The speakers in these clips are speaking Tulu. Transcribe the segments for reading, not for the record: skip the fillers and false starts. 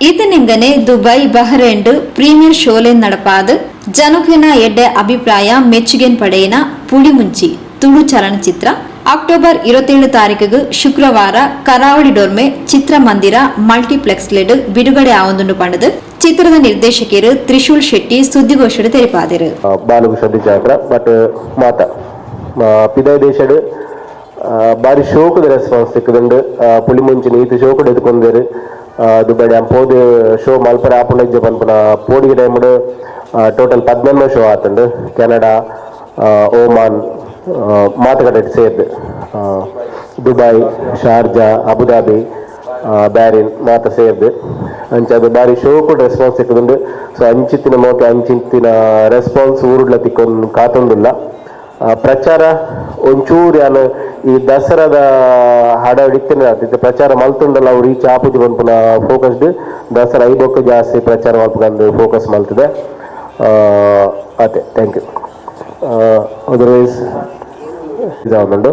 ಈತನಿಂಗನೆ Dubai, Bahrain premier ಶೋಲೆನ್ ನಡಪಾದ್ ಜನಕ್ಲೆನ ಎಡ್ಡೆ ಅಭಿಪ್ರಾಯ ಮೆಚ್ಚುಗೆನ್ ಪಡೆಯಿನ ಪುಳಿಮುಂಚಿ ತುಳು ಚಲನಚಿತ್ರ ಅಕ್ಟೋಬರ್ 27 ತಾರೀಕಿಗೆ ಶುಕ್ರವಾರ ಕರಾವಳಿ ಡೊರ್ಮೆ ಚಿತ್ರಮಂದಿರ ಮಲ್ಟಿಪ್ಲೆಕ್ಸ್ ಲೆಡ್ ಬಿಡುಗಡೆ ಆವೊಂದುಂಡು ಪಂಡದು ಚಿತ್ರದ ನಿರ್ದೇಶಕರು ತ್ರಿಶೂಲ್ ಶೆಟ್ಟಿ ಸುದ್ದಿಗೋಷ್ಠಿ ತೆರಿಪಾದರು. ಬಾಲುಗು ಚಾಕ್ರ ಬಟ್ ಮಾತ ಪಿದಾಯ್ ದೇಶಡ್ ಬಾರಿ ಶೋಕದ ರೆಸ್ಪಾನ್ಸ್ ಸಿಕ್ಕುದುಂಡು. ಪುಳಿ ಮುಂಚಿನ ಈತ್ ಶೋಕುಡು ಎತ್ಕೊಂದೇರು. ದುಬೈ ಪೋದು ಶೋ ಮಲ್ಪರ ಆಪುಂಡ ಇಜ್ಜ ಪನ್ಪುನ ಪೋಡಿಗೆ ಟೈಮ್ಡ್ ಟೋಟಲ್ 18 ಶೋ ಆತುಂಡು. ಕೆನಡಾ, ಓಮಾನ್ ಮಾತುಕತೆ ಸೇರ್ದು, Dubai, Sharjah, Abu Dhabi, Bahrain ಮಾತ ಸೇರ್ದು. ಅಂಚ ಅದು ಬಾರಿ ಶೋಕುಡು ರೆಸ್ಪಾನ್ಸ್ ಸಿಕ್ಕುದುಂಡು. ಸೊ ಅಂಚಿತ್ತಿನ ಮೋಕೆ ಅಂಚಿತ್ತಿನ ರೆಸ್ಪಾನ್ಸ್ ಊರುಡ್ಲ ತಿಕ್ಕೊಂದು ಕಾತೊಂದುಲ್ಲ. ಪ್ರಚಾರ ಒಂಚೂರು ಯಾನ್ ಈ ದಸರಾದ ಹಡ ಇತ್ತಿನ ಪ್ರಚಾರ ಮಲ್ತುಂಡಲ ಅವು ರೀಚ್ ಆಪುಜಿ ಪನ್ಪುನ ಫೋಕಸ್ಡ್ ದಸರಾ ಐಬೊಕ್ಕ ಜಾಸ್ತಿ ಪ್ರಚಾರ ಮಲ್ಪುಗಂದು ಫೋಕಸ್ ಮಲ್ತದೆ. ಅತೆ, thank you. Otherwise ಆವೊಂದುಂಡು.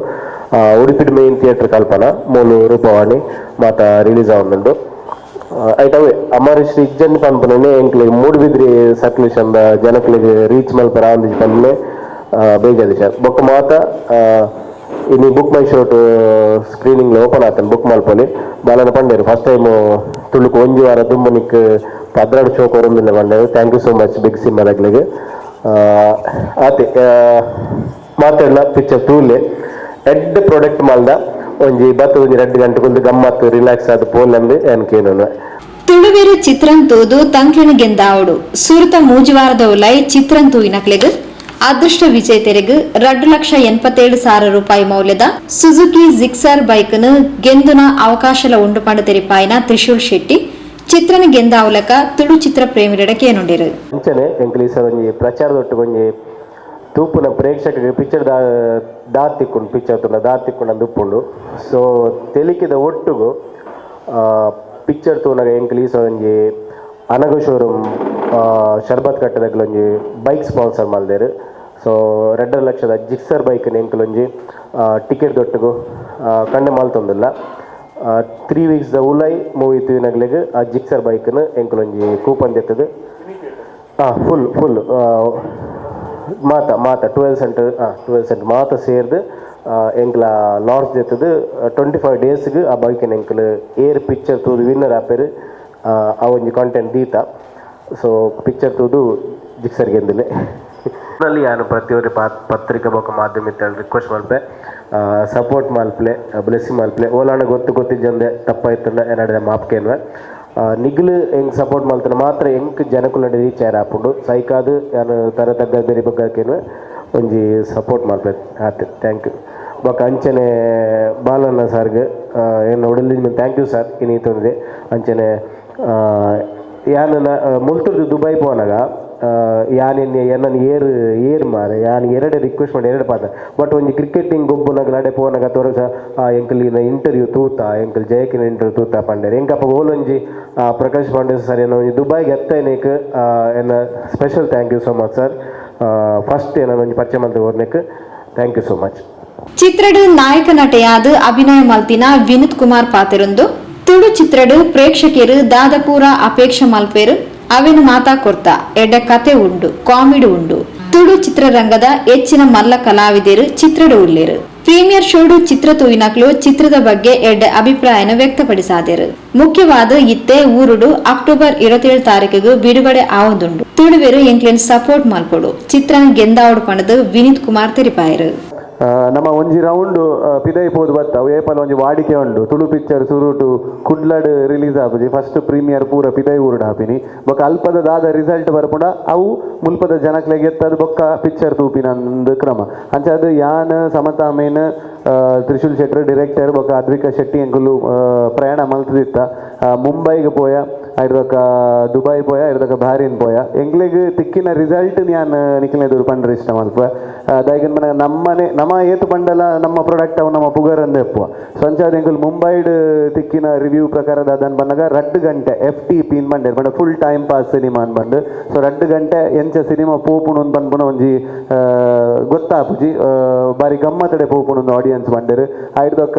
ಉಡುಪಿಡ್ main theatre ಕಲ್ಪನಾ, ಮೂಲು ರೂಪವಾಣಿ ಮಾತ ರಿಲೀಸ್ ಆವೊಂದುಂಡು. ಐಟ್ ಅವೇ ಅಮರೇಶ್ ಇಜ್ಜನ್ ಪನ್ಪುನೇ ಎಂಕ್ಲೆಗ್ ಮೂಡುಬಿದ್ರಿ ಸರ್ಕ್ಯುಲೇಷನ್ ಜನಕ್ಲೆಗ್ ರೀಚ್ ಮಲ್ಪರ ಆಂದಿಜಿ ಪನ್ಪುನೆ ಬೇಜಾರ್ ಸರ್. ಬೊಕ್ಕ ಮಾತ ಇನಿ ಬುಕ್ ಮೈ ಶೋಟ್ ಸ್ಕ್ರೀನಿಂಗ್ ಓಪನ್ ಆತನ್, ಬುಕ್ ಮಲ್ಪೊಲಿ. ಬಾಲನ ಪಂಡೇರು ಫಸ್ಟ್ ಟೈಮ್ ತುಳುಕು ಒಂಜಿ ವಾರ ದುಂಬುನಿಕ್ 12 ಶೋ ಕೊರೊಂದಿಲ್ಲ ಪಂಡೇರು. Thank you so much big ಸಿನಿಮಾದಕ್ಲೆಗ್. ಆತೆ, ಮಾತೆರ್ಲ ಪಿಕ್ಚರ್ ತೂಲೆ. ಎಡ್ಡೆ ಪ್ರಾಡಕ್ಟ್ ಮಲ್ದ. ಒಂಜಿ ಬತ್ತು ಒಂಜಿ 2 ಗಂಟೆ ಕುಲ್ದು ಗಮ್ಮತ್ತು ರಿಲ್ಯಾಕ್ಸ್ ಆದ್ ಪೋಲಂದು ಏನ್ ಕೇನೋನು. ತುಳುವೆರು ಚಿತ್ರನ್ ತೂದು ತಂಕ್ಲೆನ ಗೆಂದಾವುಡು. ಸುರುತ ಮೂಜಿವಾರದ ಉಲೈ ಚಿತ್ರನ್ ತೂಯಿನಕ್ಲೆಗ್ ಅದೃಷ್ಟ ವಿಜೇತರಿಗ್ 2,87,000 ರೂಪಾಯಿ ಮೌಲ್ಯದ ಸುಜುಕಿ ಜಿಕ್ಸರ್ ಬೈಕ್ನು ಗೆಂದುನ ಅವಕಾಶಲ ಉಂಡು ಪಂಡ ತೆರಿಪಾಯಿನ ತ್ರಿಶೂಲ್ ಶೆಟ್ಟಿ ಚಿತ್ರನ ಗೆಂದಾವುಲಕ ತುಳು ಚಿತ್ರ ಪ್ರೇಮಿರಡ ಕೇನುಂಡಿರು. ಅಂಚನೆ ಎಂಕ್ಲು ಈ ಸಲ ಒಂಜಿ ಪ್ರಚಾರದೊಟ್ಟು ಒಂಜಿ ತೂಪುನ ಪ್ರೇಕ್ಷಕರಿಗೆ ಪಿಕ್ಚರ್ ದಾ ದಾತ್ ತಿಕ್ಕುಂಡು, ಪಿಕ್ಚರ್ ತೂಂಡ ದಾತ್ ತಿಕ್ಕುಂಡು ಅಂದ್ ಉಪ್ಪುಂಡು. ಸೊ ತೆಲಿಕೆದ ಒಟ್ಟುಗು ಪಿಕ್ಚರ್ ತೂನಗ ಎಂಕ್ಲು ಈ ಸಲ ಒಂಜಿ ಅನಗ ಶೋರೂಮ್ ಶರ್ಬತ್ ಕಟ್ಟದಗ್ಲ ಒಂಜಿ ಬೈಕ್ ಸ್ಪಾನ್ಸರ್ ಮಲ್ದೆರ್. ಸೊ 2.5 ಲಕ್ಷದ ಜಿಕ್ಸರ್ ಬೈಕ್ ಎಂಕ್ಲು ಒಂಜಿ ಟಿಕೆಟ್ ದೊಟ್ಟುಗು ಕಂಡೆ ಮಲ್ತೊಂದುಲ್ಲ. 3 ವೀಕ್ಸ್ ದ ಉಲೈ ಮೂವಿ ತೂಯಿನಗ್ಲೆಗ್ ಆ ಜಿಕ್ಸರ್ ಬೈಕ್ನು ಎಂಕ್ಲು ಒಂಜಿ ಕೂಪನ್ ದೆತ್ತದು. ಹಾಂ, ಫುಲ್ ಫುಲ್ ಮಾತ ಮಾತ 12 ಸೆಂಟರ್, ಹಾಂ, 12 ಸೆಂಟರ್ ಮಾತ ಸೇರ್ದು ಎಂಕ್ಲ ಲಾಂಚ್ ದೆತ್ತದು. 25 ಡೇಸ್ಗೆ ಆ ಬೈಕಿನ ಎಂಕ್ಲು ಏರ್ ಪಿಕ್ಚರ್ ತೂದು ವಿನ್ನರ್ ಆಪೇರು ಆ ಒಂಜಿ ಕಾಂಟೆಂಟ್ ದೀತ. ಸೊ ಪಿಕ್ಚರ್ ತೂದು ಜಿಕ್ಸರ್ ಗೆಂದಿಲ್ಲ. ನಲ್ಲಿ ಯಾನು ಪ್ರತಿಯೊರಿ ಪತ್ರಿಕಾ ಬೊಕ್ಕ ಮಾಧ್ಯಮ ರಿಕ್ವೆಸ್ಟ್ ಮಲ್ಪೆ, ಸಪೋರ್ಟ್ ಮಲ್ಪ್ಲೆ, ಬ್ಲೆಸ್ಸಿಂಗ್ ಮಲ್ಪ್ಲೆ. ಓಲಾಂಡ ಗೊತ್ತು ಗೊತ್ತಿಜ್ಜಂದೆ ತಪ್ಪಾಯ್ತಂಡ ಎನ್ನಡ ಮಾಪ್ಕೇನ್ವೆ. ನಿಗ್ಲು ಎಂಕ್ ಸಪೋರ್ಟ್ ಮಲ್ತನ ಮಾತ್ರ ಎಂಕ್ ಜನಕುಲಡ ರೀಚ್ ಆಯರ ಆಪುಂಡು. ಸೈಕಾದ್ ಯಾನು ತರ ತಗ್ಗ ಬೆರಿ ಬಗ್ಗಕೇನ್ವೆ. ಒಂಜಿ ಸಪೋರ್ಟ್ ಮಲ್ಪೆ ಆತು, thank you. ಬೊಕ್ಕ ಅಂಚನೆ ಬಾಲಣ್ಣ ಸರ್ಗ್ ಏನು ಉಡಲ್ thank you sir. ಇನಿ ತೊಂದರೆ ಅಂಚನೆ ಯಾನ್ ಮುಲ್ತುರ್ದು ದುಬೈ ಪೋನಾಗ ಯಾನ್ ಎನ್ನನ್ ಏರ್ ಏರ್ ಮಾರೆ ಯಾನ್ ಎರಡೆ ರಿಕ್ವೆಸ್ಟ್ ಮಾಡಿ ಎರಡು ಪಾತ. ಬಟ್ ಒಂಜಿ ಕ್ರಿಕೆಟಿಂಗ್ ಗೊಬ್ಬುನಗ ನಡೆ ಪೋನಾಗ ತೋರಸ ಎಂಕಲ್ ಇಂಟರ್ವ್ಯೂ ತೂತ, ಎಂಕಲ್ ಜಯಕಿನ ಇಂಟರ್ವ್ಯೂ ತೂತ ಪಂಡೇರ್. ಎಂಕಪ್ಪ ಓಲೊಂಜಿ ಪ್ರಕಾಶ್ ಪಾಂಡೆ ಸರ್ ಏನೋ ಒಂಜಿ ದುಬೈಗೆ ಎತ್ತೈನೇಕ್ ಎನ್ನ special thank you so much sir. First ಏನೋ ಒಂಜಿ ಪರಿಚಯ ಮಲ್ತ್ ಓರ್ನೆಕ್ thank you so much. ಚಿತ್ರಡು ನಾಯಕ ನಟೆಯಾದ ಅಭಿನಯ ಮಲ್ತಿನ ವಿನೋದ್ ಕುಮಾರ್ ಪಾತೆರೊಂದು, ತುಳು ಚಿತ್ರಡು ಪ್ರೇಕ್ಷಕರು ದಾದಪೂರ ಅಪೇಕ್ಷೆ ಮಲ್ಪೇರು ಅವೆನು ಮಾತಾ ಕೊರ್ತ. ಎಡ್ಡ ಕತೆ ಉಂಡು, ಕಾಮಿಡಿ ಉಂಡು. ತುಳು ಚಿತ್ರರಂಗದ ಹೆಚ್ಚಿನ ಮಲ್ಲ ಕಲಾವಿದರು ಚಿತ್ರಡು ಉಲ್ಲೇರು. ಪ್ರೀಮಿಯರ್ ಶೋಡು ಚಿತ್ರ ತೂಯಿನಕ್ಲು ಚಿತ್ರದ ಬಗ್ಗೆ ಎಡ್ಡೆ ಅಭಿಪ್ರಾಯನ ವ್ಯಕ್ತಪಡಿಸಾದರು. ಮುಖ್ಯವಾದ ಇತ್ತೆ ಊರುಡು ಅಕ್ಟೋಬರ್ 27 ತಾರೀಕಿಗೆ ಬಿಡುಗಡೆ ಆವೊಂದುಂಡು. ತುಳುವೆರು ಎಂಕ್ಲೆನ್ ಸಪೋರ್ಟ್ ಮಲ್ಪೊಡು, ಚಿತ್ರನ ಗೆಂದಾವಡು ಪಂಡದು ವಿನೀತ್ ಕುಮಾರ್ ತೆರಿಪಾಯರು. ನಮ್ಮ ಒಂಜಿ ರೌಂಡ್ ಪಿದೈ ಪೋದು ಬತ್ತ. ಅವು ಏಪಲ ಒಂಜಿ ವಾಡಿಕೆ ಉಂಡು. ತುಳು ಪಿಕ್ಚರ್ ಸುರುಟು ಕುಡ್ಲಡ್ ರಿಲೀಸ್ ಆಪುಜಿ, ಫಸ್ಟ್ ಪ್ರೀಮಿಯರ್ ಪೂರ ಪಿದೈ ಊರುಡು ಹಾಪಿನಿ. ಬೊಕ್ಕ ಅಲ್ಪದ ದಾದ ರಿಸಲ್ಟ್ ಬರ್ಪುಂಡ ಅವು ಮುಲ್ಪದ ಜನಕ್ಲೆಗ್ ಎತ್ತದು ಬೊಕ್ಕ ಪಿಕ್ಚರ್ ತೂಪಿನ ಅಂದ್ ಕ್ರಮ. ಅಂಚ ಅದು ಯಾನ್, ಸಮತಾ ಮೇನ್, ತ್ರಿಶೂಲ್ ಶೆಟ್ಟರ್ ಡಿರೆಕ್ಟರ್, ಬೊಕ್ಕ ಅದ್ವಿಕಾ ಶೆಟ್ಟಿ ಎಂಕುಲು ಪ್ರಯಾಣ ಮಲ್ತದಿತ್ತ. ಮುಂಬೈಗೆ ಪೋಯ, ಐಡ್ದೊಕ ದುಬೈ ಪೋಯ, ಐಡ್ದೊಕ ಬಾರಿನ್ ಪೋಯ. ಎಂಕ್ಲೆಗ್ ತಿಕ್ಕಿನ ರಿಸಲ್ಟ್ ಯಾನ್ ನಿಕ್ಲೆನ ಎದುರು ಪಂಡ್ರೆ ಇಷ್ಟ ಮಲ್ಪ. ದಾಯೆಗ್ ಪಂಡ ನಮ್ಮನೆ ನಮ್ಮ ಏತು ಪಂಡಲ ನಮ್ಮ ಪ್ರಾಡಕ್ಟ್ ಅವು ನಮ್ಮ ಪುಗರಂದೆ ಎಪ್ಪುವ. ಸೊ ಅಂಚಾದ್ ಎಂಕುಲು ಮುಂಬೈಡ್ ತಿಕ್ಕಿನ ರಿವ್ಯೂ ಪ್ರಕಾರ ದಾದನ್ ಪನ್ನಗ 2 ಗಂಟೆ ಎಫ್ ಟಿ ಪಿನ್ ಪಂಡೇರ್ ಪಂಡ full time pass cinema ಪಂಡ್. ಸೊ 2 ಗಂಟೆ ಎಂಚ ಸಿನಿಮಾ ಪೋಪುಣು ಅಂದ್ ಪನ್ಪುನ ಒಂಜಿ ಗೊತ್ತಾಪುಜಿ, ಬಾರಿ ಗಮ್ಮತ್ತಡೆ ಪೋಪುಣು ಆಡಿಯನ್ಸ್ ಪಂಡೇರ್. ಐಡ್ದೊಕ್ಕ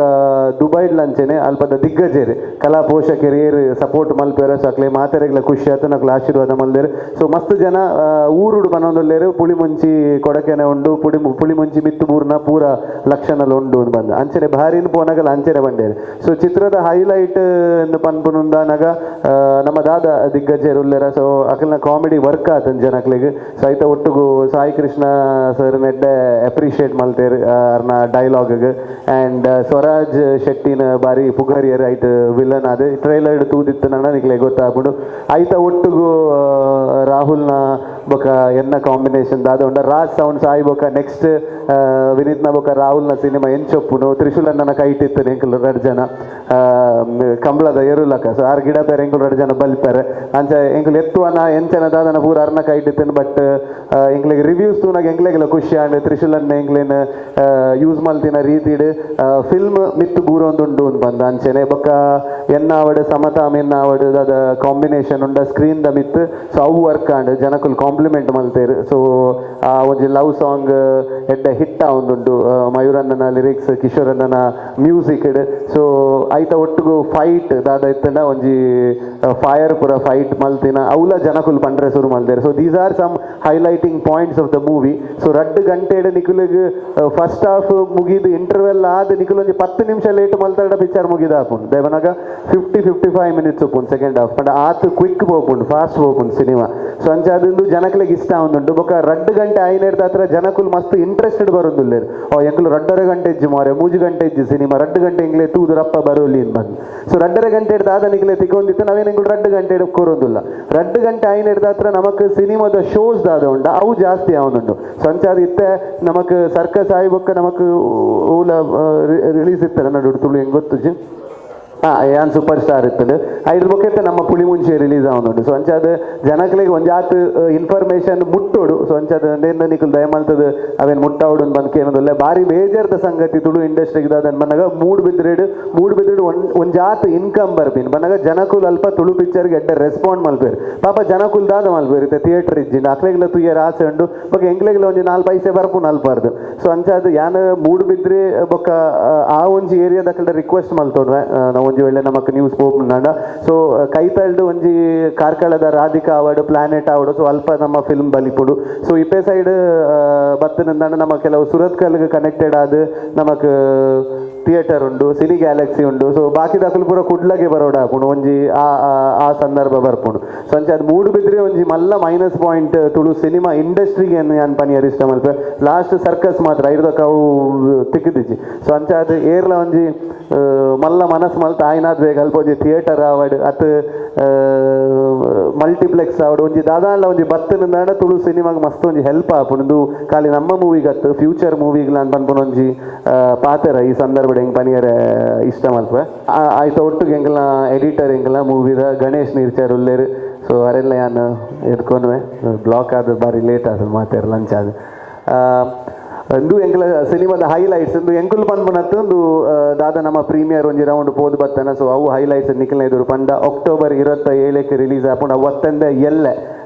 ದುಬೈಡ್ ಅಂಚೆನೆ ಅಲ್ಪದ ದಿಗ್ಗಜೇರು, ಕಲಾ ಪೋಷಕರು ಏರು ಸಪೋರ್ಟ್ ಮಲ್ಪೆರ. So ಅಕ್ಲೆ ಮಾತೆರೆಗ್ಲ ಖುಷಿ ಆತು, ನಕ್ಲು ಆಶೀರ್ವಾದ ಮಲ್ದೇರು. ಸೊ ಮಸ್ತ್ ಜನ ಊರುಡು ಬನ್ನೊಂದುಲ್ಲೇರು. ಪುಳಿಮುಂಚಿ ಕೊಡಕೆನೆ ಉಂಡು, ಪುಳಿಮುಂಚಿ ಮಿತ್ತು ಬೂರ್ನ ಪೂರ ಲಕ್ಷಣಲ ಉಂಡು ಬಂದ ಅಂಚನೆ ಭಾರಿನ ಪೋನಗಲ ಅಂಚನೆ ಬಂಡೇರು. ಸೊ ಚಿತ್ರದ ಹೈಲೈಟ್ ಪನ್ಪುನುಂದಾನಗ ನಮ್ಮ ದಾದ ದಿಗ್ಗಜರು ಉಲ್ಲೇರ. ಸೊ ಅಕಲ್ನ ಕಾಮಿಡಿ ವರ್ಕ್ ಆತನ್ ಜನಕ್ಲೆಗ್. ಸೊ ಐತ ಒಟ್ಟುಗು ಸಾಯಿ ಕೃಷ್ಣ ಸರ್ ನೆಡ್ಡೆ ಅಪ್ರಿಷಿಯೇಟ್ ಮಲ್ತೇರು ಅರ್ನ ಡೈಲಾಗ್. ಆ್ಯಂಡ್ ಸ್ವರಾಜ್ ಶೆಟ್ಟಿನ ಬಾರಿ ಪುಗರಿಯರ್ ಐಟ್ ವಿಲನ್ ಅದು ಟ್ರೈಲರ್ ತೂದಿತ್ತು ನನ್ನ ನಿಕ್ಲೆ ಗೊತ್ತಾಗ್ಬಿಡು. ಐತ ಒಟ್ಟುಗು ರಾಹುಲ್ನ ಬೊಕ ಎನ್ನ ಕಾಂಬಿನೇಷನ್ ದಾದ ಉಂಡ ರಾಜ್ ಸೌಂಡ್ ಸಾಯಿ ಬೊಕ ನೆಕ್ಸ್ಟ್ ವಿನೀತ್ನ ಬೊಕ ರಾಹುಲ್ನ ಸಿನಿಮಾ ಎಂಚೊಪ್ಪುನು ತ್ರಿಶೂಲನ್ನ ಕೈಟಿತ್ತು ಎಂಕುಲು ರಡ್ ಜನ ಕಂಬಳದ ಎರುಲಕ. ಸೊ ಆರ್ ಗಿಡ ಬೇರೆ ಎಂಕುಲು ರಡ್ ಜನ ಬಲ್ಪೆರೆ ಅಂಚ ಎಂಕುಲು ಎತ್ತುವನ ಎಂಚನ ದಾದನ ಪೂರ ಅರ್ನ ಕೈಟಿತ್ತನು. ಬಟ್ ಎಂಕ್ಲೆಗ್ ರಿವ್ಯೂಸ್ ತೂನಾಗ ಎಂಕ್ಲೆಗ್ಲ ಖುಷಿ ಆಂಡ್ ತ್ರಿಶೂಲನ್ನ ಎಂಕ್ಲೆನ್ ಯೂಸ್ ಮಲ್ತಿನ ರೀತಿಡ್ ಫಿಲ್ಮ್ ಮಿತ್ತು ಬೂರೊಂದುಂಡು ಬಂದ ಅಂಚನೆ ಬೊಕ್ಕ ಎನ್ನಾವಡು ಸಮತಾಮ್ ಎನ್ನಾವಡು ದಾದ ಕಾಂಬಿನೇಷನ್ ಉಂಡ ಸ್ಕ್ರೀನ್ the ಮಿತ್ತು. ಸೊ ಅವು ವರ್ಕ್ ಆಂಡ್ ಜನಕುಲು ಕಾಂಪ್ಲಿಮೆಂಟ್ ಮಲ್ತೇರು. ಸೊ ಆ ಒಂಜಿ ಲವ್ ಸಾಂಗ್ ಎಡ್ಡೆ ಹಿಟ್ ಆವೊಂದುಂಡು, ಮಯೂರಣ್ಣನ ಲಿರಿಕ್ಸ್ ಕಿಶೋರಣ್ಣನ ಮ್ಯೂಸಿಕ್. ಸೊ ಐತ ಒಟ್ಟುಗು ಫೈಟ್ ದಾದ ಇತ್ತಂಡ ಒಂಜಿ ಫೈರ್ ಪೂರ ಫೈಟ್ ಮಲ್ತಿನ ಅವುಲ ಜನಕುಲು ಪಂಡ್ರೆ ಶುರು ಮಲ್ತೇರು. So these are some highlighting points of the movie. So ರಡ್ಡು ಗಂಟೆಡ್ ನಿಕುಲಿಗ್ ಫಸ್ಟ್ ಹಾಫ್ ಮುಗಿದು ಇಂಟರ್ವೆಲ್ ಆದ್ ನಿಕುಲು ಒಂಜಿ 10 ನಿಮಿಷ ಲೇಟ್ ಮಲ್ತಾಡ ಪಿಕ್ಚರ್ ಮುಗಿದ ಆಪುಂಡು. ದೇವನಾಗ 50-55 ಮಿನಿಟ್ಸ್ ಉಪ್ಪುಂಡು ಸೆಕೆಂಡ್ ಹಾಫ್. ಪಂಡ ಆತ್ ಕ್ವಿಕ್ ಪೋಪುಂಡು, ಫಾಸ್ಟ್ ಪೋಪುಂಡು ಸಿನಿಮಾ. ಸೊ ಅಂಚ ಅದಿಂದು ಜನಕ್ಲೆಗ್ ಇಷ್ಟ ಆವೊಂದುಂಡು. ಬೊಕ ರಡ್ಡು ಗಂಟೆ ಆಯಿನೇರ್ದ ಹತ್ರ ಜನಕುಲು ಮಸ್ತ್ ಇಂಟ್ರೆಸ್ಟೆಡ್ ಬರೊಂದುಲ್ಲೆರ್. ಓ ಎಂಕುಲು ರಡ್ಡರೆ ಗಂಟೆ ಇಜ್ಜಿ ಮಾರೆ, 3 ಗಂಟೆ ಇಜ್ಜಿ ಸಿನಿಮಾ, 2 ಗಂಟೆ ಎಂಗ್ಲೆ ತೂದು ರಪ್ಪ ಬರೋಲಿ ಬಂದು. ಸೊ 2.5 ಗಂಟೆ ದಾದ ನಿಕ್ಲೆ ತಿಕ್ಕೊಂದಿತ್ತು ನಾವೇನು ಎಂಕುಲು 2 ಗಂಟೆ ಕೊರೊಂದುಲ್ಲ. 2 ಗಂಟೆ ಆಯಿನೇರ್ದ ಹತ್ರ ನಮಕ್ ಸಿನಿಮಾದ ಶೋಸ್ ದಾದ ಉಂಡ ಅವು ಜಾಸ್ತಿ ಆವೊಂದುಂಡು. ಸೊ ಅಂಚ ಅದು ಇತ್ತೆ ನಮಕ್ ಸರ್ಕಸ್ ಆಯಿ ಬೊಕ್ಕ ನಮಕ್ ಊಲ ರಿಲೀಸ್ ಇತ್ತಲ್ಲ ನಡು ತುಳು ಹೆಂಗ್ ಗೊತ್ತುಜಿ ಯಾನ್ ಸೂಪರ್ ಸ್ಟಾರ್ ಇತ್ತಂಡು ಐದು ಬೊಕ್ಕ ನಮ್ಮ ಪುಳಿಮುಂಚಿ ರಿಲೀಸ್ ಆವೊಂದುಂಡು. ಸೊ ಅಂಚಾದ ಜನಕ್ಲೆಗ್ ಒಂಜಾತ್ ಇನ್ಫಾರ್ಮೇಶನ್ ಮುಟ್ಟೋಡು. ಸೊ ಅಂಚಾದ ನೇರ್ನ ನಿಕುಲು ದಯಮಲ್ತದ ಅವೇನು ಮುಟ್ಟಾವಡು ಬಂದ್ ಕೇನದಲ್ಲ. ಬಾರಿ ಬೇಜಾರ್ದ ಸಂಗತಿ ತುಳು ಇಂಡಸ್ಟ್ರಿಗೆ ದಾದನ್ ಬಂದಾಗ ಮೂಡುಬಿದ್ರೆಡ್ ಒಂಜಾತ್ ಇನ್ಕಮ್ ಬರ್ಪಿನ್ ಬಂದಾಗ ಜನಕುಲು ಅಲ್ಪ ತುಳು ಪಿಕ್ಚರ್ಗೆ ಎಡ್ಡೆ ರೆಸ್ಪಾಂಡ್ ಮಲ್ಪೇರು. ಪಾಪ ಜನಕುಲು ದಾದ ಮಲ್ಪೇರು ಇತ್ತೆ ಥಿಯೇಟರ್ ಇಜ್ಜಿಂಡ ಅಕ್ಲೆಗ್ಲ ತುಯ್ಯರ ಆಸೆ ಉಂಡು ಬೊಕ್ಕ ಎಂಕ್ಲೆಗ್ಲ ಒಂಜಿ 4 ಪೈಸೆ ಬರ್ಪುನ್ ಅಲ್ಪಾರ್ದು. ಸೊ ಅಂಚಾದ ಯಾನ್ ಮೂಡುಬಿದ್ರೆ ಬೊಕ್ಕ ಆ ಒಂಜಿ ಏರಿಯಾದ ರಿಕ್ವೆಸ್ಟ್ ಮಲ್ತೋಡ್ವೆ ನಾವು ಒಂಜಿ ವೇಳೆ ನಮಕ್ ನ್ಯೂಸ್ ಪೋಪುಂಡ. ಸೊ ಕೈತಲ್ಡು ಒಂಜಿ ಕಾರ್ಕಳದ Radhika award planet award so ಅಲ್ಪ ನಮ್ಮ ಫಿಲ್ಮ್ ಬಲಿಪುಡು. ಸೊ ಇಪ್ಪೆ ಸೈಡ್ ಬತ್ತಿನಿಂದಾಂಡ ನಮ್ಮ ಕೆಲವು ಸುರತ್ಕಲ್ಗೆ ಕನೆಕ್ಟೆಡ್ ಆದ್ ನಮಕ್ ಥಿಯೇಟರ್ ಉಂಡು, ಸಿನಿ ಗ್ಯಾಲಕ್ಸಿ ಉಂಡು. ಸೊ ಬಾಕಿ ದಾಕುಲು ಪೂರ ಕುಡ್ಲಗೆ ಬರೋಡ ಆಪುಂಡು ಒಂಜಿ ಆ ಆ ಸಂದರ್ಭ ಬರ್ಪುಂಡು. ಸೊ ಅಂಚ ಅದು ಮೂಡುಬಿದ್ರೆ ಒಂಜಿ ಮಲ್ಲ minus point Tulu cinema ಇಂಡಸ್ಟ್ರಿಗೆ ಯಾನ್ ಪನಿಯರ್ ಇಷ್ಟ ಮಲ್ಪೆ. ಲಾಸ್ಟ್ ಸರ್ಕಸ್ ಮಾತ್ರ ಐರ್ದಕ್ಕ ಅವು ತಿಕ್ಕಿದಿಜ್ಜಿ. ಸೊ ಅಂಚ ಅದು ಏರ್ಲ ಒಂಜಿ ಮಲ್ಲ ಮನಸ್ ಮಲ್ತ ಆಯ್ನಾದ್ ಬೇಗ ಅಲ್ಪ ಒಂಜಿ ಥಿಯೇಟರ್ ಆವಡ್ ಅತ್ ಮಲ್ಟಿಪ್ಲೆಕ್ಸ್ ಆವಡ್ ಒಂಜಿ ದಾದಾಂಡ ಒಂಜಿ ಬತ್ತಿನಿಂದಾಂಡ ತುಳು ಸಿನಿಮಾಗ್ ಮಸ್ತ್ ಒಂಜಿ ಹೆಲ್ಪ್ ಆಪುಂಡು. ಖಾಲಿ ನಮ್ಮ ಮೂವಿಗತ್ತು ಫ್ಯೂಚರ್ ಮೂವಿಗ್ಲ ಪನ್ಪುನ ಒಂಜಿ ಪಾತೆರ ಈ ಸಂದರ್ಭ ಹೆಂಗ್ ಪನಿಯರ ಇಷ್ಟ ಮಲ್ಪೆ. ಆಯ್ತ ಒಟ್ಟುಗೆ ಎಂಕಲ್ನ ಎಡಿಟರ್ ಎಂಕಲ್ನ ಮೂವಿದ ಗಣೇಶ್ ನೀರ್ಚಾರ್ ಉಲ್ಲೇರು. ಸೊ ಅರೆಲ್ಲ ಯಾನ್ ಎದ್ಕೊನ್ವೆ ಬ್ಲಾಕ್ ಆದ ಬಾರಿ ಲೇಟ್ ಆದ ಮಾತಾರ ಲಂಚ್ ಆದ. ಇಂದು ಎಂಕಲ ಸಿನಿಮಾದ ಹೈಲೈಟ್ಸ್ ಇಂದು ಎಂಕುಲು ಪನ್ಪುನತ್ತು ಒಂದು ದಾದ ನಮ್ಮ ಪ್ರೀಮಿಯರ್ ಒಂಜಿ ರೌಂಡ್ ಪೋದು ಬತ್ತನ. ಸೊ ಅವು ಹೈಲೈಟ್ಸ್ ನಿಖಲ್ನ ಎದುರು ಪಂಡ ಅಕ್ಟೋಬರ್ 27ಕ್ಕೆ ರಿಲೀಸ್ ಆಪುಂಡು. ಅವತ್ತಂದೆ ಎಲ್ಲೆ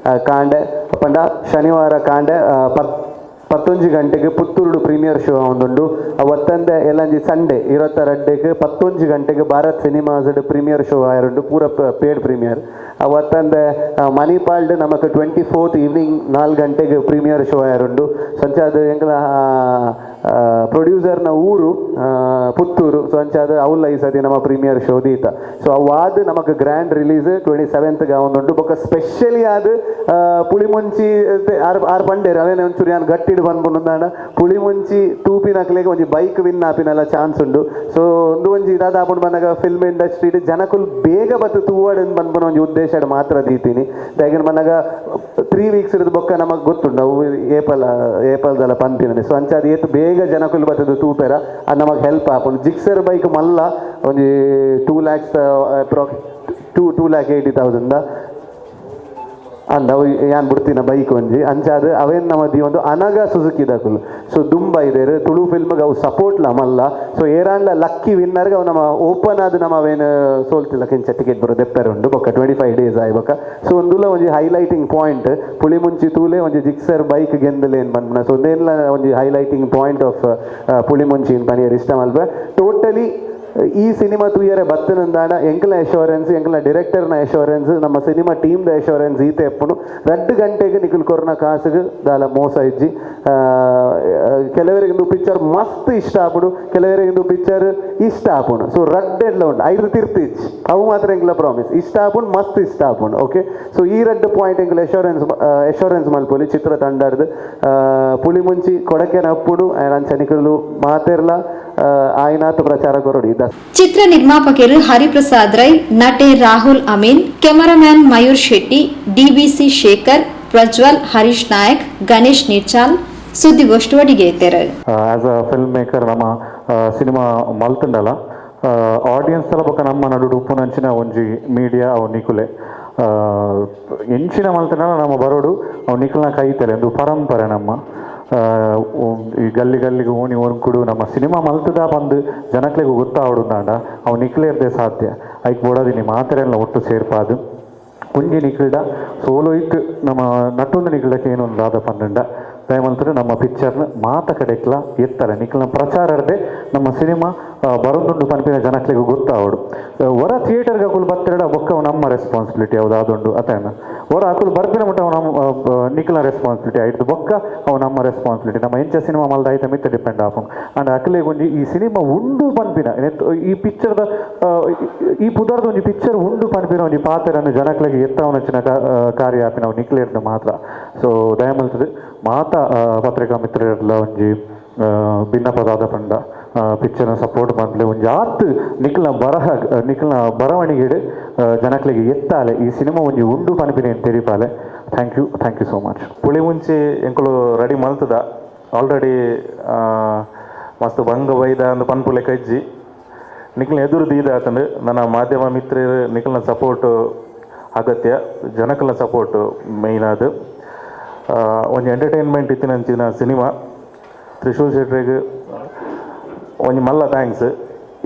ಕಾಂಡೆ ಪಂಡ ಶನಿವಾರ ಕಾಂಡೆ 11 ಗಂಟೆಗೆ ಪುತ್ತೂರುಡು ಪ್ರೀಮಿಯರ್ ಶೋ ಒಂದುಂಡು. ಅವತ್ತಂದೆ ಎಲ್ಲಂಜಿ ಸಂಡೇ 22ಕ್ಕೆ 11 ಗಂಟೆಗೆ ಭಾರತ್ cinemas premiere show ಆಯರುಂಡು, ಪೂರ ಪೇಡ್ ಪ್ರೀಮಿಯರ್. ಅವತ್ತಂದೆ ಮಣಿಪಾಲ್ಡ್ ನಮಕ್ 24th evening 4 ಗಂಟೆಗೆ ಪ್ರೀಮಿಯರ್ ಶೋ ಆಯರುಂಡು. ಸಂಚಾದ ಎಂಕಲ ಪ್ರೊಡ್ಯೂಸರ್ನ ಊರು ಪುತ್ತೂರು. ಸೊ ಅಂಚಾದ ಅವಲ್ಲ ಈ ಸತಿ ನಮ್ಮ ಪ್ರೀಮಿಯರ್ ಶೋ ದೀತ. ಸೊ ಅವಾದ ನಮಕ್ grand release 27th ಒಂದುಂಡು. ಬೊಕ್ಕ ಸ್ಪೆಷಲಿ ಆದ ಪುಳಿಮುಂಚಿ ಆರ್ ಪಂಡೇರು ಅವೇನೆ ಒಂಚೂರು ಯಾನ್ ಗಟ್ಟಿಡ್ ಪನ್ಪುಂಡು. ಪುಳಿಮುಂಚಿ ತೂಪಿನಕ್ಲೆಗ್ ಒಂಜಿ ಬೈಕ್ ವಿನ್ ಆಪಿನೆಲ್ಲ ಚಾನ್ಸ್ ಉಂಡು. ಸೊ ಒಂದು ಒಂಜಿ ದಾದ ಆಪುಂಡು ಬಂದಾಗ ಫಿಲ್ಮ್ ಇಂಡಸ್ಟ್ರಿ ಜನಕುಲು ಬೇಗ ಬತ್ತು ತೂವಾಡ್ ಪನ್ಪುನ ಒಂಜಿ ಉದ್ದೇಶ ಮಾತ್ರ ದೀತೀನಿ. ದಾಯೆಗ್ ಬಂದಾಗ 3 ವೀಕ್ಸ್ ಇರೋದು ಬೊಕ್ಕ ನಮಗ್ ಗೊತ್ತುಂಡು ಅವು ಏಪಲ್ದಲ್ಲ ಪನ್ಪಿನ. ಸೊ ಅಂಚಾದ ಏತ್ ಬೇಗ ಜನಕುಲು ಬತ್ತದು ತೂಪೆರ ಅದು ನಮಗ್ ಹೆಲ್ಪ್ ಆಪುಂಡು. ಜಿಕ್ಸರ್ ಬೈಕ್ ಮಲ್ಲ ಒಂಜಿ 2 lakhs approx 2,80,000 ಅಂದ ಅವು ಯಾನ್ ಬಿಡ್ತೀನ ಬೈಕ್ ಒಂಜಿ ಅಂಚಾದ ಅವೇನ್ ನಮ್ಮ the ಒಂದು ಅನಗ ಸುಜುಕಿ ದಕುಲು. ಸೊ ದುಂಬ ಇದೇರು ತುಳು ಫಿಲ್ಮ್ಗೆ ಅವು ಸಪೋರ್ಟ್ಲ ಮಲ್ಲ. ಸೊ ಏರಾಂಡ್ಲ ಲಕ್ಕಿ ವಿನ್ನರ್ಗೆ ಅವು ನಮ್ಮ ಓಪನ್ ಆದ ನಮ್ಮ ಅವೇನು ಸೋಲ್ತಿಲ್ಲ ಕಿಂಚ ಟಿಕೆಟ್ ಬರೋ ದೆಪ್ಪೆರ್ ಉಂಡು ಬೊಕ್ಕ 25 ಡೇಸ್ ಆಯ್ ಬೊಕ್ಕ. ಸೊ ಒಂದುಲ ಒಂಜಿ ಹೈಲೈಟಿಂಗ್ ಪಾಯಿಂಟ್ ಪುಳಿಮುಂಚಿ ತೂಲೆ ಒಂಜಿ ಜಿಕ್ಸರ್ ಬೈಕ್ ಗೆಂದಲೇನ್ ಪನ್ಪುನ. ಸೊ ಒಂದೇನ್ಲ ಒಂಜಿ highlighting point of Pulimunchi ಪನಿಯರ್ ಇಷ್ಟ ಮಲ್ಪೆ. ಟೋಟಲಿ ಈ ಸಿನಿಮಾ ತೂಯರೆ ಬತ್ತನಂದಾಡ ಎಂಕಲ್ನ ಅಶ್ಯೂರೆನ್ಸ್, ಎಂಕಲ್ನ ಡೈರೆಕ್ಟರ್ನ ಅಶ್ಯೂರೆನ್ಸ್, ನಮ್ಮ ಸಿನಿಮಾ ಟೀಮ್ದ ಅಶ್ಯೂರೆನ್ಸ್ ಈತೆ ಎಪ್ಪುಂಡು, 2 ಗಂಟೆಗೆ ನಿಕುಲ್ ಕೊರ್ನ ಕಾಸುಗೆ ದಾಲ ಮೋಸ ಇಜ್ಜಿ. ಕೆಲವರಿಗೆ ಇಂದು ಪಿಕ್ಚರ್ ಮಸ್ತ್ ಇಷ್ಟ ಆಪುಂಡು, ಕೆಲವರಿಗೆ ಇಂದು ಪಿಕ್ಚರ್ ಇಷ್ಟ ಆಪುಂಡು. ಸೊ ರಡ್ಡ್ ಎಡ್ಲ ಉಂಡು, ಐದು ತಿರ್ತು ಇಜ್ಜಿ. ಅವು ಮಾತ್ರ ಎಂಕಲ ಪ್ರಾಮಿಸ್. ಇಷ್ಟ ಆಪುಂಡು, ಮಸ್ತ್ ಇಷ್ಟ ಆಪುಂಡು. ಓಕೆ, ಸೊ ಈ ರಡ್ಡ್ ಪಾಯಿಂಟ್ ಎಂಕಲ್ ಅಶ್ಯೂರೆನ್ಸ್ ಅಶ್ಯೂರೆನ್ಸ್ ಮಲ್ಪೊಲಿ ಚಿತ್ರ ತಂಡರ್ದು. ಪುಳಿಮುಂಚಿ ಕೊಡಕೆನ ಅಪ್ಪುಡು ಆ್ಯಂಡ್ ಅಂಚ ನಿಕುಲು ಮಾತೆರ್ಲ ಆಯ್ನಾತ್ ಪ್ರಚಾರ ಕೊರೊಡು ಈ ಚಿತ್ರ ನಿರ್ಮಾಪಕರು ಹರಿಪ್ರಸಾದ್ ರೈ, ನಟೆ ರಾಹುಲ್ ಅಮೀನ್, ಕೆಮರಾಮ್ಯಾನ್ ಮಯೂರ್ ಶೆಟ್ಟಿ, ಡಿಬಿಸಿ ಶೇಖರ್, ಪ್ರಜ್ವಲ್, ಹರೀಶ್ ನಾಯಕ್, ಗಣೇಶ್ ನಿರ್ಚಾಲ್ ಸುದ್ದಿಗೋಷ್ಠಿ ಒಡಿಗೇತೆರು. As a film maker ನಮ್ಮ ಸಿನಿಮಾ ಮಲ್ತುಂಡಲ ಆಡಿಯನ್ಸ್ ಲ ಬೊಕ ನಮ್ಮ ನಡುಡು ಉಪ್ಪುನಂಚಿನ ಒಂಜಿ ಮೀಡಿಯಾ ಅವು ನಿಕುಲೆ. ಎಂಚಿನ ಮಲ್ತುಂಡಲ ನಮ್ಮ ಬರೋಡು ಅವು ನಿಕುಲ್ನ ಕೈತಲೆ. ಒಂದು ಪರಂಪರೆ ನಮ್ಮ. ಈ ಗಲ್ಲಿ ಗಲ್ಲಿಗೆ ಓಣಿ ಒರ್ಕುಡು ನಮ್ಮ ಸಿನಿಮಾ ಮಲ್ತದ ಬಂದು ಜನಕ್ಲೆಗ್ ಗೊತ್ತಾವಡುಂದಾಂಡ ಅವು ನಿಕ್ಲೇರ್ದೆ ಸಾಧ್ಯ. ಐಕ್ ಬೋಡಾದಿನಿ ಮಾತೆರೆಲ್ಲ ಒಟ್ಟು ಸೇರ್ಪಾದು ಒಂಜಿ ನಿಖಿಲ್ಡ ಸೋಲೋ ಇತ್ತು ನಮ್ಮ ನಟ್ಟೊಂದು ನಿಖಿಲ್ಡಕ್ಕೆ ಏನೊಂದು ದಾದ ಪನ್ನುಂಡ, ದಯಮಲ್ತರೆ ನಮ್ಮ ಪಿಕ್ಚರ್ನ ಮಾತ ಕಡೆಕ್ಲ ಎತ್ತಲೆ. ನಿಖಲ್ನ ಪ್ರಚಾರರ್ದೆ ನಮ್ಮ ಸಿನಿಮಾ ಬರೊಂದುಂಡು ಪನ್ಪಿನ ಜನಕ್ಲೆಗ್ ಗೊತ್ತಾವಡು. ಹೊರ ಥಿಯೇಟರ್ಗೆ ಅಕುಲು ಬತ್ತೆರಡ ಬೊಕ್ಕ ಅವು ನಮ್ಮ ರೆಸ್ಪಾನ್ಸಿಬಿಲಿಟಿ ಅವು ಅತೇನ. ಹೊರ ಅಕುಲು ಬರ್ಪಿನ ಮುಟ್ಟ ಅವು ನಮ್ಮ ನಿಖಲ್ನ ರೆಸ್ಪಾನ್ಸಿಬಿಲಿಟಿ ಆಯ್ತು. ಬೊಕ್ಕ ಅವು ನಮ್ಮ ರೆಸ್ಪಾನ್ಸಿಬಿಲಿಟಿ. ನಮ್ಮ ಎಂಚ ಸಿನಿಮಾ ಮಲ್ದ ಐತ ಮಿತ್ತ ಡಿಪೆಂಡ್ ಆಪುಂಡು. ಅಂಡ್ ಅಕಲೆಗ್ ಒಂಜಿ ಈ ಸಿನಿಮಾ ಉಂಡು ಪನ್ಪಿನ, ಈ ಪಿಕ್ಚರ್ದ ಈ ಪುದರ್ದ ಒಂಜಿ ಪಿಕ್ಚರ್ ಉಂಡು ಪನ್ಪಿನ ಒಂಜಿ ಪಾತೆರನ್ನು ಜನಕ್ಲೆಗ್ ಎತ್ತವನಂಚಿನ ಕಾರ್ಯ ಆಪಿನ ಅವು ನಿಕ್ಲೇರ್ದ ಮಾತ್ರ. ಸೊ ದಯಮಲ್ತದೆ ಮಾತ ಪತ್ರಿಕಾ ಮಿತ್ರರೆರ್ಲ ಒಂಜಿ ಬಿನ್ನಪದಾದ ಪಂಡ, ಪಿಕ್ಚರ್ನ ಸಪೋರ್ಟ್ ಮಲ್ಪಲೆ. ಒಂಜಿ ಆತ್ ನಿಕ್ಲ್ನ ಬರಹ, ನಿಕ್ಲ್ನ ಬರವಣಿಗೆಡ್ ಜನಕ್ಲೆಗ್ ಎತ್ತಾಲೆ, ಈ ಸಿನಿಮಾ ಒಂಜಿ ಉಂಡು ಪನ್ಪಿನ ತೆರಿಪಾಲೆ. Thank you, thank you so much. ಪುಳಿ ಮುಂಚಿ ಎಂಕುಲು ರೆಡಿ ಮಲ್ತದ ಆಲ್ರೆಡಿ. ಮಸ್ತ್ ಬಂಗ ಬೈದ ಅಂದ್ ಪನ್ಪುಲೆ ಕಜ್ಜಿ ನಿಕ್ಲ್ನ ಎದುರು ದೀದ ಆತಂಡು. ನನ್ನ ಮಾಧ್ಯಮ ಮಿತ್ರರು ನಿಕ್ಲ್ನ ಸಪೋರ್ಟ್ ಅಗತ್ಯ, ಜನಕಲ್ನ ಸಪೋರ್ಟ್ ಮೇಯ್ನ್ ಆದ್. ಒಂಜಿ ಎಂಟರ್ಟೈನ್ಮೆಂಟ್ ಇತ್ತಿನಂಚಿನ ಸಿನಿಮಾ. ತ್ರಿಶೂಲ್ ಶೆಟ್ರಿಗೆ ಒಂಜಿ ಮಲ್ಲ thanks.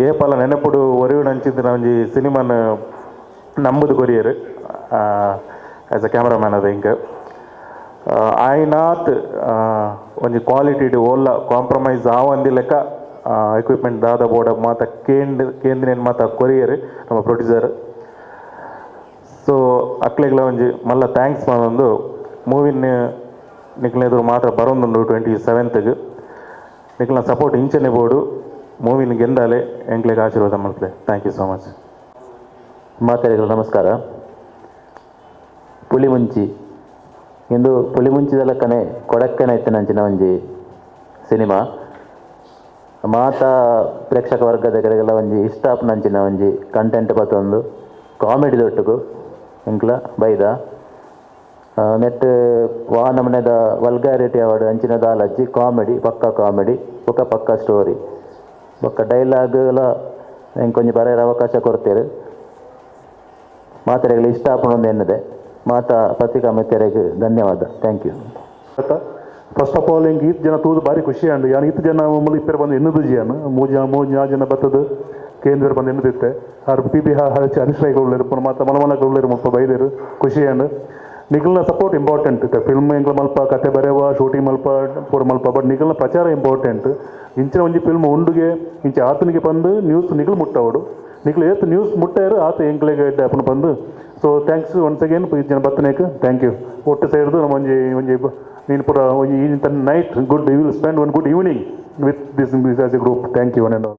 ಏಪಲ ನೆನಪುಡು ಒರಿಯುನಂಚಿತ್ತಿನ ಒಂಜಿ ಸಿನಿಮಾನ ನಂಬುದು courier as a cameraman. ಅದು ಇಂಕ್ ಆಯ್ನಾತ್ ಒಂಜಿ ಕ್ವಾಲಿಟಿ ಓಲ್ಲ ಕಾಂಪ್ರಮೈಸ್ ಆವಂದಿ ಲೆಕ್ಕ ಎಕ್ವಿಪ್ಮೆಂಟ್ ದಾದ ಬೋಡ ಮಾತ ಕೇಂದ್ರ ಕೇಂದ್ರೇನ್ ಮಾತ ಕೊರಿಯರ್ ನಮ್ಮ ಪ್ರೊಡ್ಯೂಸರ್. ಸೊ ಅಕ್ಲೆಗ್ಲ ಒಂಜಿ ಮಲ್ಲ thanks ಒಂದು. ಮೂವಿನ ನಿಕ್ಲ್ನ ಎದುರು ಮಾತ್ರ ಬರೋಂದುಂಡು 27ಗೆ. ನಿಕ್ಲ್ನ ಸಪೋರ್ಟ್ ಇಂಚನೆ ಬೋಡು. ಮೂವಿನ ಗೆಂದಾಲೆ, ಎಂಕ್ಲೆಗ್ ಆಶೀರ್ವಾದ ಮಲ್ಪಲೆ. Thank you so much. ಮಾತೆರೆಗ್ಲ ನಮಸ್ಕಾರ. ಪುಳಿಮುಂಚಿ ಇಂದು ಪುಳಿಮುಂಚಿದ ಲೆಕ್ಕನೆ ಕೊಡಕ್ಕನೆ ಇತ್ತಿನಂಚಿನ ಒಂಜಿ ಸಿನಿಮಾ. ಮಾತ ಪ್ರೇಕ್ಷಕ ವರ್ಗದ ಕಡೆಗೆಲ್ಲ ಒಂಜಿ ಇಷ್ಟ ಆಪುನಂಚಿನ ಒಂಜಿ ಕಂಟೆಂಟ್ ಪತ್ತೊಂದು ಕಾಮಿಡಿ ದೊಟ್ಟುಗು ಎಂಕ್ಲ ಬೈದ. ನೆಟ್ ವಾ ನಮೂನೆದ ವಲ್ಗಾರಿಟಿ ಅವಾರ್ಡ್ ಅಂಚಿನ ದಾಲಜ್ಜಿ. ಕಾಮಿಡಿ, ಪಕ್ಕ ಕಾಮಿಡಿ ಬೊಕ್ಕ ಪಕ್ಕ ಸ್ಟೋರಿ ಬೊಕ್ಕ ಡೈಲಾಗ್ಲ ಎಂಕೊಂಜಿ ಬರೆಯರ ಅವಕಾಶ ಕೊಡ್ತೇರು. ಮಾತೆರೆಗ್ಲ ಇಷ್ಟ ಆಪುಂಡು ಎನ್ನುದೆ. ಮಾತ ಪತ್ರಿಕಾ ಮಿತ್ರರಿಗೆ ಧನ್ಯವಾದ. Thank you. First of all, ಎಂಕ್ ಈತ್ ಜನ ತೂದು ಭಾರಿ ಖುಷಿ ಆಂಡ್. ಯಾನ್ ಈತ್ ಜನ ಮೂಲು ಇಪ್ಪೆರ್ ಬಂದು ಎನ್ನುದು ಜಿಯಾನ್ ಮೂಜಿ ಜನ, ಮೂಜಿ ನಾಲ್ ಜನ ಬತ್ತದು ಕೇಂದ್ರ ಬಂದು ಎನ್ನುದಿತ್ತೆ. ಆರ್ ಪಿ ಬಿ ಹರಿಶ್ ಹರೀಶ್ ರೈ ಉಲ್ಲೆರ್, ಪುನಃ ಮಾತ ಮಲ ಮಲ ಉಲ್ಲೆರ್ ಮುಲ್ಪ ಬೈದೆರ್. ಖುಷಿ ಆಂಡ್. ನಿಕಲ್ನ ಸಪೋರ್ಟ್ ಇಂಪಾರ್ಟೆಂಟ್. ಫಿಲ್ಮ್ ಎಂಕ್ಲ ಮಲ್ಪ, ಕತೆ ಬರೆವ, ಶೂಟಿಂಗ್ ಮಲ್ಪ, ಪೂರ ಮಲ್ಪ, ಬಟ್ ನಿಕಲ್ನ ಪ್ರಚಾರ ಇಂಪಾರ್ಟೆಂಟ್. ಇಂಚಿನ ಒಂಜಿ ಫಿಲ್ಮ್ ಉಂಡುಗೆ, ಇಂಚ ಆತನಿಗೆ ಬಂದು ನ್ಯೂಸ್ ನಿಕಲ್ ಮುಟ್ಟವಡು. ನಿಕಲ್ ಏತ್ ನ್ಯೂಸ್ ಮುಟ್ಟಾರು ಆತ ಎಂಕ್ಲೆಗ್ ಎಡ್ಡೆ ಆಪುಂಡು ಪಂದು. So thanks once again. ಈ ಜನ ಬತ್ತನೇಕ್ thank you. ಒಟ್ಟು ಸೈಡ್ದು ನಮ್ಮ ಒಂಜಿ ಒಂಜಿ ನೀನು ಪೂರ ಒಂಜಿ night good, you will spend one good evening with this as a group. Thank you one and all.